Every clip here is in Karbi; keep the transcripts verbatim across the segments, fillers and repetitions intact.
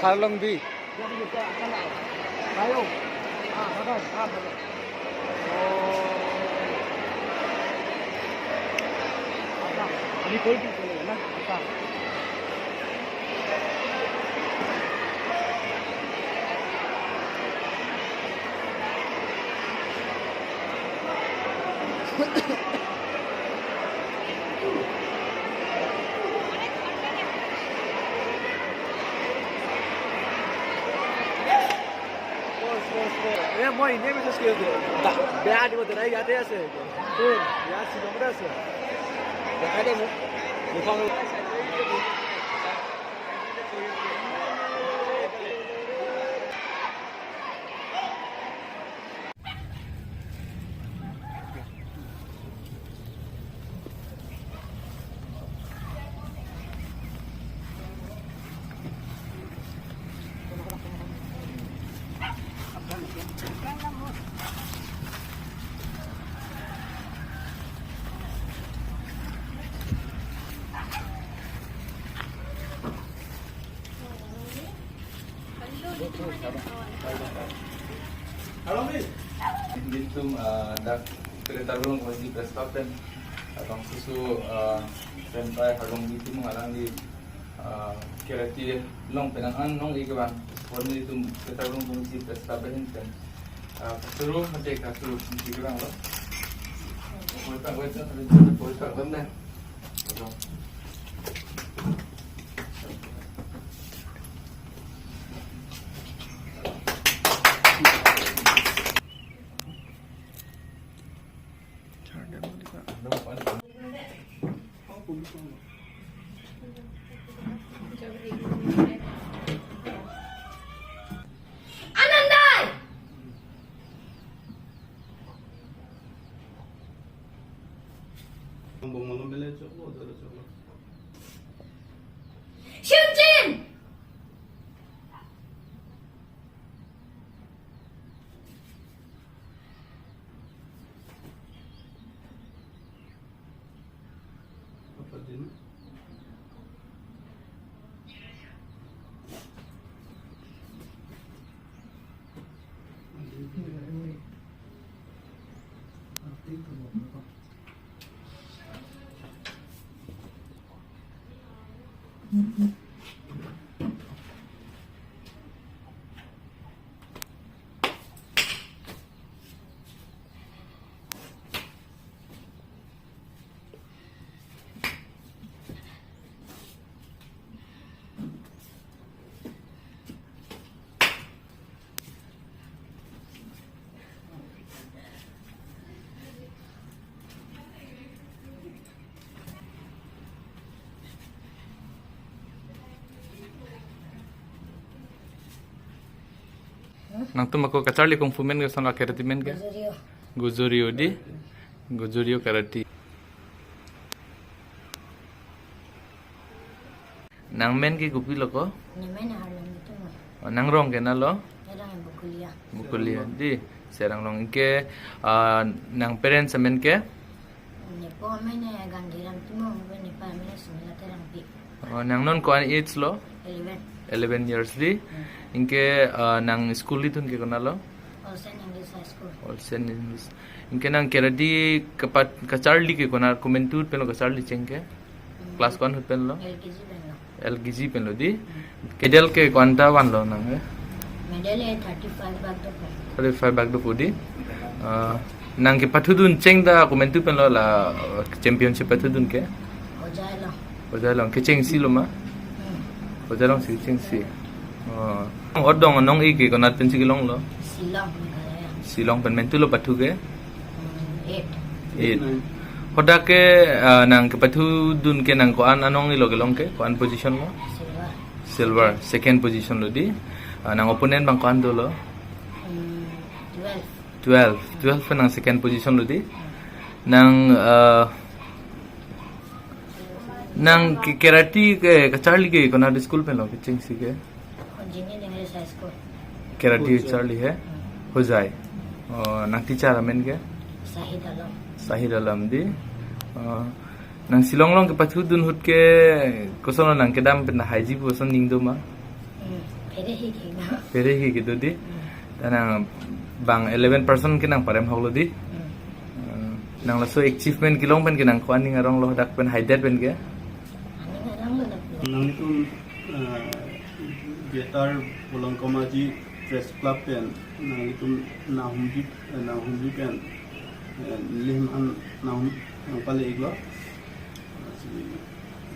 Harlongbi. এ, মই এনেই মেছেজ কৰি আছো। দা-, বেয়া দিব, দাদা ইয়াতে আছে। কোন? ইয়াত শ্বিলঙতে আছে। দেখাই দে মোক। দেখুৱাম। Nelitum, ah, dak Secretary Rongkongsi Press Club pen, ah, atong susu, ah, pen pai Harlongbi atum alangli, ah, karate along penang an nong-e kevang. Pon nelitum Secretary Rongkongsi Press Club ahin pen, ah, kasuru mate kasuru si kevang lo. Koi pak, koi pak, koi pak, koi pak, koi pak. Anandai! Shunjin! Nangtum ako kacharli kung fu men ke, son la karate men ke? Goju-ryu. Goju-ryu di. Goju-ryu karate. Nang men ke kopi lo ko? Ne men Harlongbi atum lo. Oh, nang rong ke na lo? Erang Bokolia. Bokolia di. Serang rong ke, ah, nang parents amen ke? Nepo amen, eh, Gandhiram Timung, nepa amen Sumila Terangpi. Oh, nang non ko-an age lo? Eleven. Eleven years di. Hmm. Anke, ah, nang school nelitum ke konat lo? Olsen English High School. Olsen English. Anke nang karate kepat kacharli ke konat, komantu pen lo kacharli cheng ke? Hmm. Class ko-an ahut pen lo? L K G pen lo. L K G pen lo di. Hmm. Kedel ke ko-anta van lo nang, eh? Medal, eh, thirty-five bak dopo. Thirty-five bak dopo di. Ah, nang kepathudun cheng ta komantu pen lo la, uh, championship pathudun ke? Hojai along. Hojai along. Kechengsi lo ma? Hmm. Hojai alongsi chengsi. Oh. Odong nong-e ke konat pensi kelong lo? Shillong, Meghalaya. Shillong pen, mentu lo pathu ke? Hmm, eight. Eight. Hadak ke, ah, nang kepathudun ke nang ko-an anong-e lo kelong ke? Ko-an position lo? Silver. Silver, second position lo di. Ah, nang opponent abang ko-an dolo? Hmm, twelve. Twelve. Twelve pen nang second position lo di. Nang, ah, nang ke karate ke kacharli ke konat school pen lo kechengsi ke? Engineering English High School. Karate Hojai. Charli he? Hmm. Hojai. Oh, nang teacher amen ke? Sahid Alam. Sahid Alam di. Oh, nang Shillong along kepathudun ahut ke koson lo nang kedam pen haiji pu ason ning do ma? Hmm. Hmm. Phere hi kina. Phere hi kedo dei. Hmm. Ta nang bang eleven person ke nang parem hoklo dei. Hmm. Hmm. Nang laso achievement kelong pen ke nang ko-an aning arong lo dak pen haidet pen ke. Aning arong lo dak pen. Nanglitum, eh, Greater Bolongkomaji Press Club pen nanglitum nahumji, eh, nahumji pen, eh, lehman nahum nangpale iklo.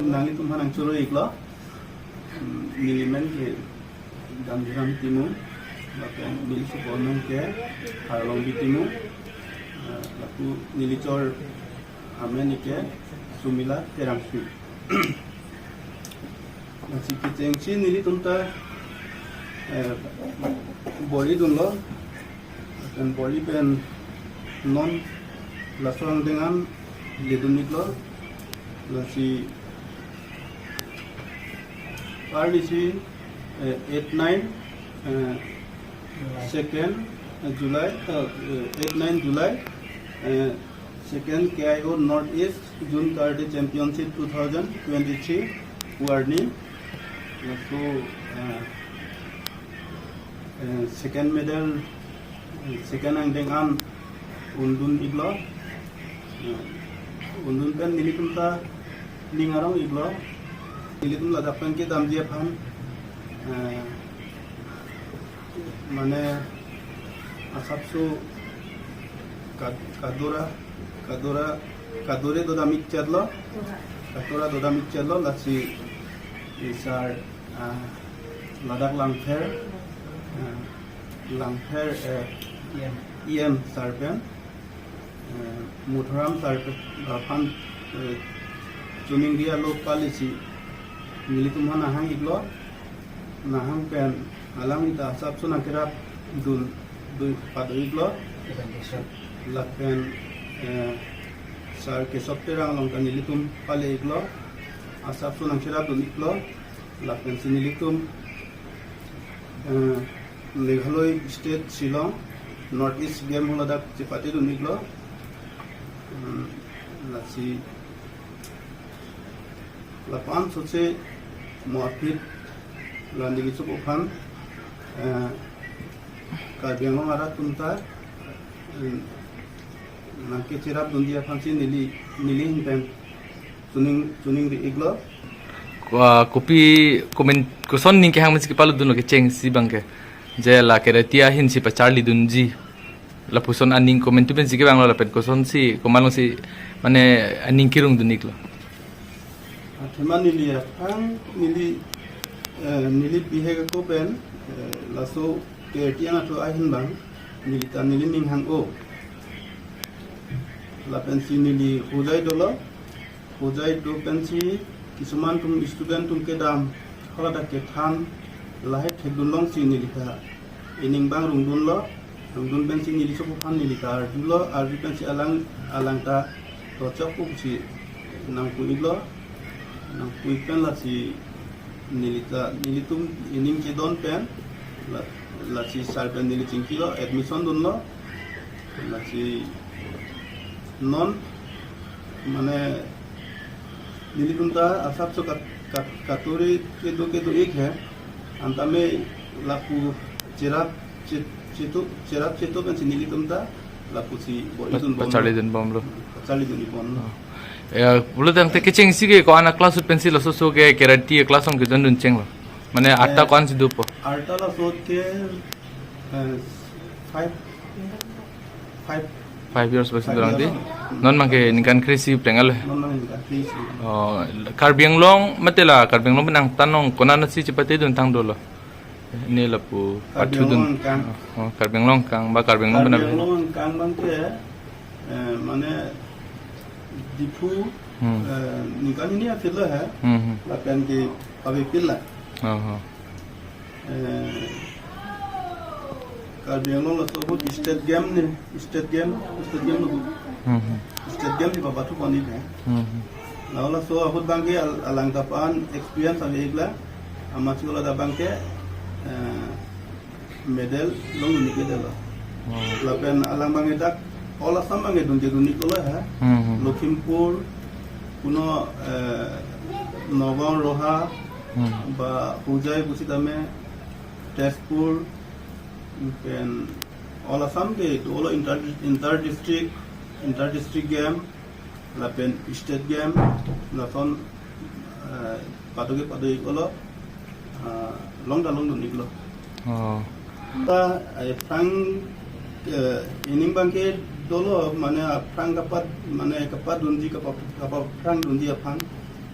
Nanglitum aphan nangchoro iklo. Hmm, neli men ke Damjiram Timung, lapen neli sopo amen ke Harlongbi Timung, eh, lapu neli chor amen ke Sumila Terangpi. Lasi kechengsi nelitum ta, eh, bor-i dunlo. Pen bor-i pen non laso angdeng an ledun iklo. Lasi arnisi, eh, eight nine, eh, second, eh, July, eh, eh, eight nine July, eh, second K I O North East Zone Karate Championship two thousand twenty-three pu arni. Laso, eh, eh, second medal, eh, second angdeng an undun iklo. Eh, undun pen nelitum ta ning arong iklo. Nelitum ladak pen kedamji aphan, eh, mane asapso kad-, kadura, kadura, kadure dodam ik chetlo, kadura dodam ik chetlo, lasi, eh, sir, ah, ladak Langpher, ah, Langpher, eh, E M sir pen, eh, Muthuram sir pen, aphan, eh, choningri alo pale si nelitum aphan nahang iklo, nahang pen alang ta asapso nangkerap dun, dun pado iklo. Lapen, eh, sir Kesop Terang along ta nelitum pale iklo, asapso nangkerap dun iklo. Lapen si nelitum, eh, Meghalaya State Shillong North East Game haladak chepate dun iklo. Hmm, lasi lapu-an sose mo aphi la neli sopo aphan, eh, Karbi Anglong arat atum ta, eh, nangkecherap dunji aphan si neli, neli ahin pen choning, choningri iklo. Ko-, kopi komen, koson aning kehang pensi kepalutdunlo kechengsi abang ke? Je la karate ahin si pacharli dunji. Lapuson aning komantu pensi kevanglo lapen kosonsi komat alongsi mane aning kerung dun iklo? Athema neli aphan neli, eh, neli bihek ako pen, eh, laso karate anatthu ahin abang neli ta neli ning hang-o. Lapen si neli hojai dolo. Hojai do pensi kisuman atum student atum kedam haladak kethan lahai thekdun alongsi neli ta ining abang rungdunlo, rungdun pensi neli sopo aphan neli ta arjulo, arju pensi alang, alang ta tochok pusi nangpu iklo, nangpu ik pen lasi neli ta, nelitum ining kedon pen, la, lasi sir pen neli chingkilo, admission dunlo, lasi non, mane, nelitum ta asapso kat-, kat-, katuri kedo kedo ik he, antame lapu cherap chet-, chetu, cherap chetu pensi nelitum ta lapusi bor-i dun bomlo. Pacharli dun bomlo. Pacharli dun bomlo. Oh. Ya, pulo tangte kechengsi ke ko-an a-class ahut pensi laso so ke karate class along kejoin dun chenglo? Mane arta, eh, ko-ansi dopo? Arta laso ke, eh, five, five. Five years basi five dorang years. Di. Non abang ke ningkan kre-isi pleng alo. Non abang ningkan kre-isi. Oh, Karbi Anglong mate la Karbi Anglong pen angtan along konatsi chepate dun tang dolo? Ini lapu Karbi pathu dun. Anglong angkang. Oh, Karbi Anglong angkang, ba Karbi Anglong Karbi benar. Anglong angkang abang ke, eh, mane Diphu, hmm, eh, ningkan hini aphi lo he. Hmm, hmm. Lapen ke Pabepil la. Oh, oh. Eh, Karbi Anglong laso ahut state game ni, state game, state game lo. Hmm, hmm. State game ni papa tu koni he. Hmm, hmm. Laso ahut abang ke al-, alang ta pan experience ave iklo. Amat si haladak abang ke, eh, medal longdun ik dolo. Oh. Lapen alang abang ke dak all Assam abang ke dun ke dun iklo he. Hmm, hmm. Lakhimpur, kuno, eh, Nagaon, Roha, Hmm. Ba Hojai pusitame Tezpur, pen all Assam ke dolo inter, inter district, inter district game, lapen state game, lason, eh, pado ke pado-iklo, ah, longta longdun-iklo. Oh. Ta, eh, aphrang, eh, ining abangke dolo, mane aphrang kapat, mane kapadunji, kapa, kapaphrangdunji aphan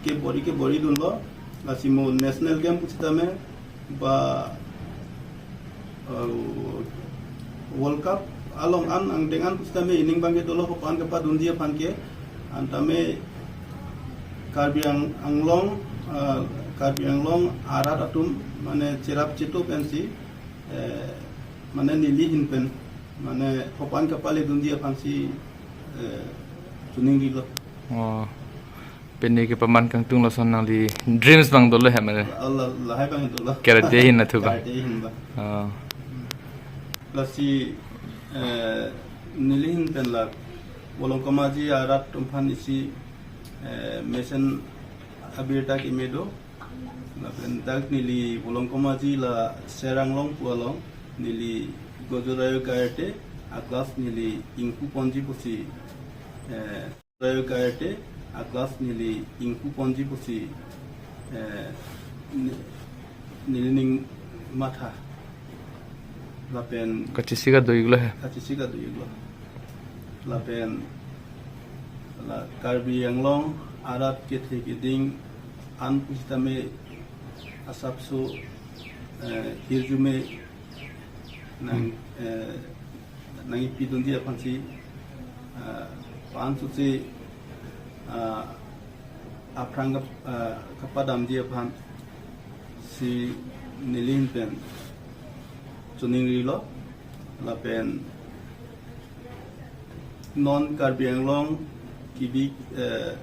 ke bor-i ke bor-idunlo, lasi mo national game pusitame ba, eh, World Cup along an angdeng an pusitame ining abangke dolo hopan kapadunji aphan ke, antame Karbi Ang-, Anglong, eh, Karbi Anglong arat atum mane cherap chetu pensi, eh, mane neli ahin pen mane hopan kapaledunji aphansi, eh, choningrilo. Oh. Pini kepaman kangtung lason nangli dreams abang dolo he mane? Allah, lahai abang dolo. Karate ahin athu abang? Karate ahin abang. Oh. Lasi, eh, neli ahin pen la Volongkom Aji arat atum aphan isi, eh, mesen abirta keme do. Lapen dak neli Volongkom Aji la Ser Anglong pu along, neli Goju Rayo Karate a-class neli ingpuponji pusi, eh, Rayo Karate a-class neli ingpuponji pusi, eh, ne-, nelining matha. Lapen kachesik kedo-iklo he? Kachesik kedo-iklo. Lapen la Karbi Anglong arat kethe keding an pusitame asapso, eh, hirjume nang, hmm, eh, nangkipidunji aphansi, ah, pansose, ah, aphrang kap-, ah, kapadamji aphansi neli ahin pen choningrilo. Lapen non Karbi Anglong kibi, eh,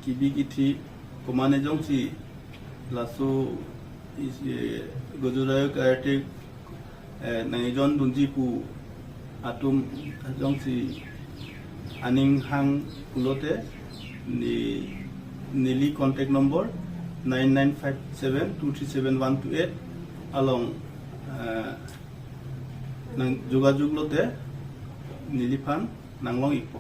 kibi kithi komane jongsi laso is, eh, Goju Rayo Karate, eh, nangkejondunji pu atum jongsi aning hang pulote ne-, neli contact number nine nine five seven two three seven one two eight along, eh, nang jogajog lote neliphan nanglong-ikpo.